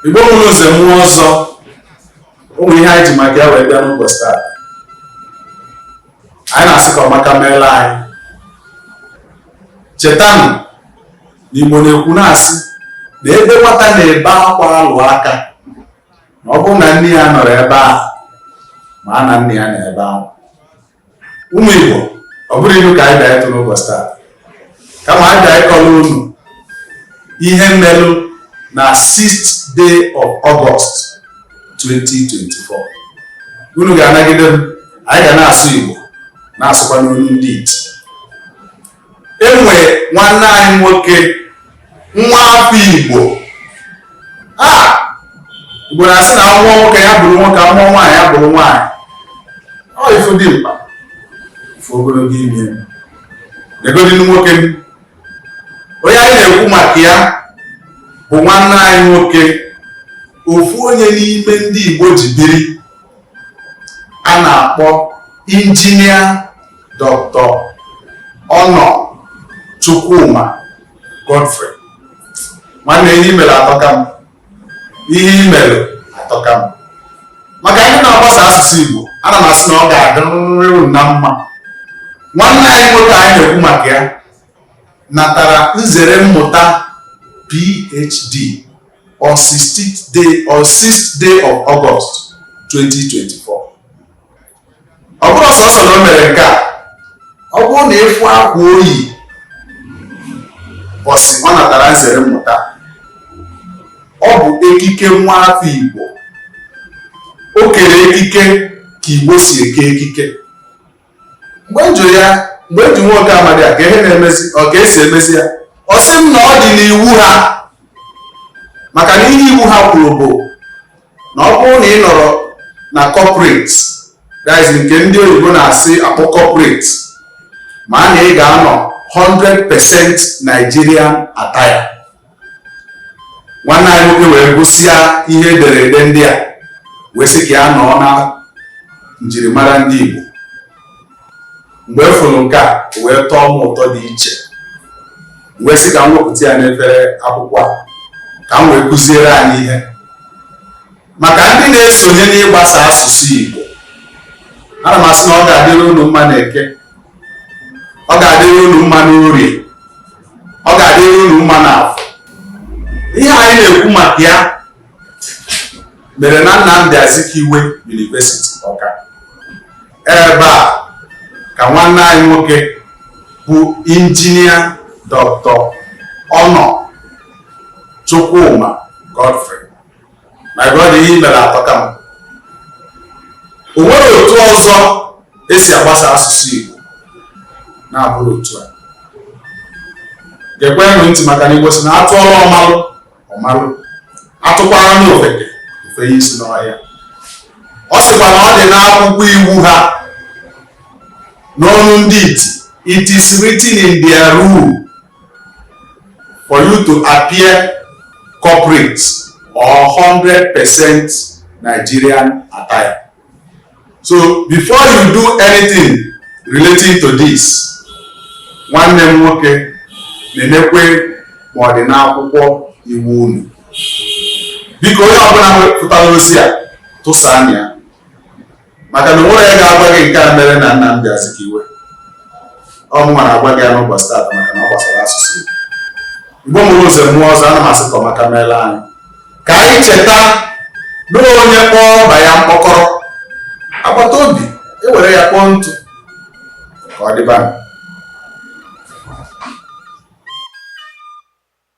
Igbo mụrụ nze mụọ ọzọ, ụmụ ihe anyị ji maka ya wee bịa n'ụbọchị taa, anyị na-asị ka ọmaka meela anyị. Chetanụ na Igbo na-ekwu na-asị na ebe nwata na-ebe akwa alụ aka, na ọ bụrụ na nne ya nọrọ ebe a, ma a na nne ya nọ ebe ahụ. Ụmụ Igbo, ọ bụrụ ilu ka anyị bịa ịtụ n'ụbọchị taa, kama anyị bịa ịkọrọ unu ihe melụ na 6th day of August 2024. Unu ga-anagide m, anyị ga na-asụ Igbo, na-asụkwa n'olu ndị iti. Enwe nwanne anyị nwoke, nwa afọ Igbo. A Igbo na-asị na nwa nwoke ya bụrụ nwoke, amụọ nwaanyị ya bụrụ nwaanyị. Ọ ifu dị mkpa, ifu ogologo ime negodinu nwoke m. Onye anyị na-ekwu maka ya bụ nwanne anyị nwoke, ofu onye n'ime ndị Igbo ji biri, a na-akpọ Injinia Dr. Onoh Chukwuma Godfrey. Nwanne, ihe imere atọka m, ihe imere atọka m. Maka ndị na-agbasa asụsụ Igbo, ana m asị na ọ ga-adịrịrị unu na mma. Nwanne anyị nwoke anyị na-ekwu maka ya natara nzere mmụta PhD on 16th day on 6th day of August 2024. Ọ bụrụ sọsọ na o mere nke a, ọ bụrụ na ịfụ akwa oyi bọsị ọ natara nzere mmụta, ọ bụ ekike nwa afọ Igbo. O kere ekike ka Igbo si eke ekike. Mgbe m jụrụ ya, mgbe m ji nwoke amadi a ka ihe na-emezi, ọ ka esi emezi ya, ọ sị m na ọ dị n'iwu ha, maka na ihe iwu ha kwuru bụ na ọ bụrụ na ị nọrọ na corporate, that is nke ndị oyibo na-asị akpọ corporate, ma na ị ga-anọ 100% Nigerian attire. Nwanne anyị nwoke wee gụsịa ihe ederede ndị a, wee sị ka ya nọọ na njirimara ndị Igbo. Mgbe e fụrụ nke a, wee tọọ m ụtọ dị iche, wee sị ka m wepụta ya n'efere akwụkwọ a, ka m wee kụziere anyị ihe maka ndị na-esonye n'ịgbasa asụsụ Igbo. Ana m asị na ọ ga-adịrị unu mma na Eke, ọ ga-adịrị unu mma n'Orie, ọ ga-adịrị unu mma n'Afọ. Ihe anyị na-ekwu maka ya mere na Nnamdi Azikiwe University, Ọka. Ebe a ka nwanne anyị nwoke bụ Injinia Dr. Onoh Chukwuma Godfrey. My brother, ihe mere atọka m. O nwere otu ọzọ esi agbasa asụsụ Igbo na-abụrụ otu a. Gekwenụ ntị, maka na Igbo si na atụọla ọmalụ ọmalụ, atụkwara n'ofeke ofenye isi n'ọhịa. Ọ sịkwa na ọ dị n'akwụkwọ iwu ha, n'ọnụ ndị iti, it is written in their rule for you to appear corporate or 100% Nigerian attire. So before you do anything relating to this, nwanne m nwoke, na-enekwe ma ọ dị n'akwụkwọ iwu unu. Biko, onye ọbụla pụtara ozi a, tụsaa ya, maka na onwere ya ga-agwa gị nke a mere na Nnamdi Azikiwe. Ọ mụnwa na-agwa gị ya n'ụbọchị taata, maka na ọ gbasara asụsụ Igbo. Igbo mụrụ ụzọ mụọ ọzọ, ana m asị ka ọmaka meela anyị. Ka anyị cheta na onye kpọọ ọba ya mkpọkọrọ, agbata obi ewere ya kpọọ ntụ. Ka ọ dịba.